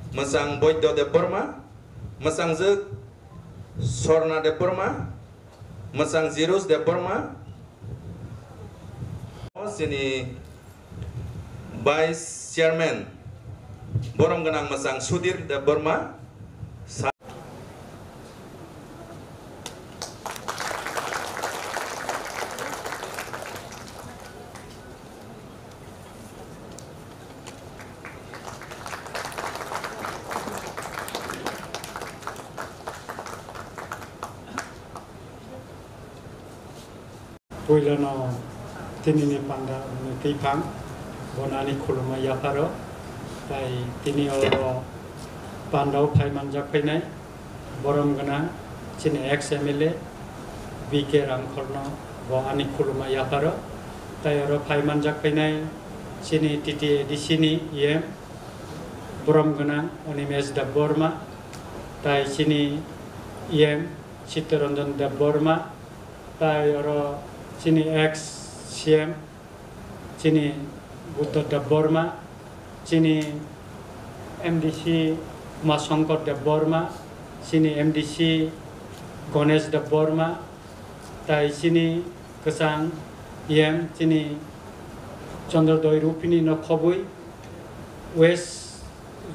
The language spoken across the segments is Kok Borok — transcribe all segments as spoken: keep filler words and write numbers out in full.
Mwchang Boidya Debbarma, mwchangjwk Swarna Debbarma, mwchang Jirus Debbarma, chini Vice Chairman, borom gwnang mwchang Sudhir Debbarma. Puilano tinini panda ni twiphang, bono ani khulumma yapharo, tai tini oro pandao phai manjak phainai, borom gwnang chini ex M L A B K Ramkhorno bo ani khulumma yapharo, tai oro phai manjak phainai chini T T A D C ni E M, borom gwnang Animesh Debbarma, tai chini E M Chittaranjan Debbarma, tai oro chini ex C M, chini Buddha Debbarma, chini M D C Umashankar Debbarma, chini M D C Ganesh Debbarma, tai chini kwchang E M chini Chandrodoi Rupini no khobwi West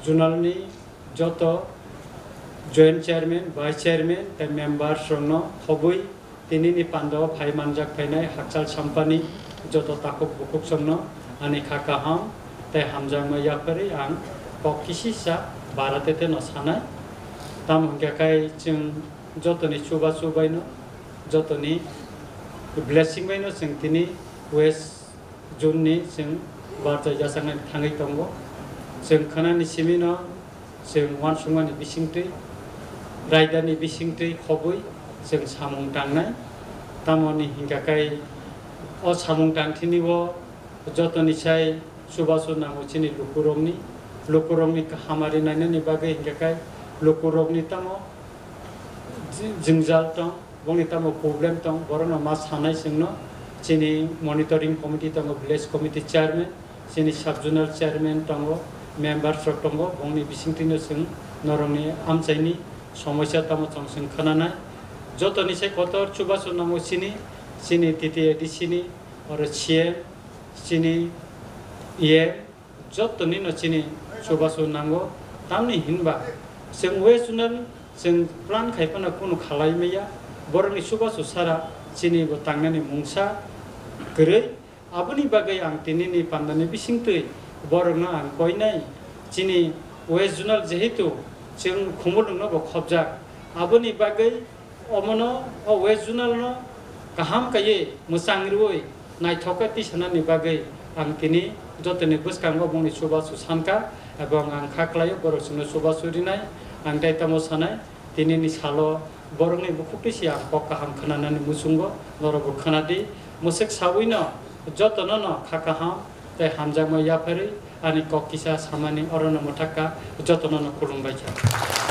Zonal ni joto Joint Chairman, Vice Chairman tei members rokno khobwi tinini pandao phai manjak phainai hakchal sampani joto takhuk bukhuk songno ani kha kaham tei hamjakma yapharwi ang kok kisisa bara tete no sanai. Tamo hwnkhe kai chwng jotoni chubachu baino, jotoni blessing baino chwng tini West Zone ni chwng barjak yachaknai thangwi tongo. Chwng khwnani simi no chwng uansukmani bisingtwi, raidani bisingtwi khobwi chwng samung tangnai. Tamoni hwnkha khe o samung tangthini o jotoni sai chubachu nango chini lukurokni, lukurokni hamari nainani bagwi hwnkha khe lukurokni tamo jwngjal tong. Bongni tamo problem tong, borokno ma sanai chwngno. Chini monitoring committee tongo, village committee chairman, chini sub zonal chairman tongo, members rok tongo, bongni bisingtwino chwng norokni amchaini somosya tamo chong chwng khwnanai. Jotoni sai kotor chubachu nango chini, chini T T A D C ni, oro C M, chini E M, jotoni no chini chubachu nango, tamni hinba chwng West Zonal chwng plan khai phano kunu khalai maya, borokni chubachu sara chini bo tangnani mungsa kwrwi. Aboni bagwi ang tinini pandani bisingtwi borokno ang koinai, chini West Zonal jehetu chwng Khumulwngno bo khobjak, aboni bagwi omono, o West Zonal no kaham kaiwi mwchang rwui naithok khe tisanani bagwi ang tini jotoni bwskango bongni chubachu sankha, ebong ang kha klaio borok chwngno chubachu rinai. Ang tei tamo sanai, tinini salo borokni bukhuk twi se ang kok kaham khwnanani muchungo, norokbo khwnadi. Mwswk sawino jotono no kha kaham tei hamjakma yapharwi ani kok kisa samani orono mwthakha, jotono no khulumbaikha.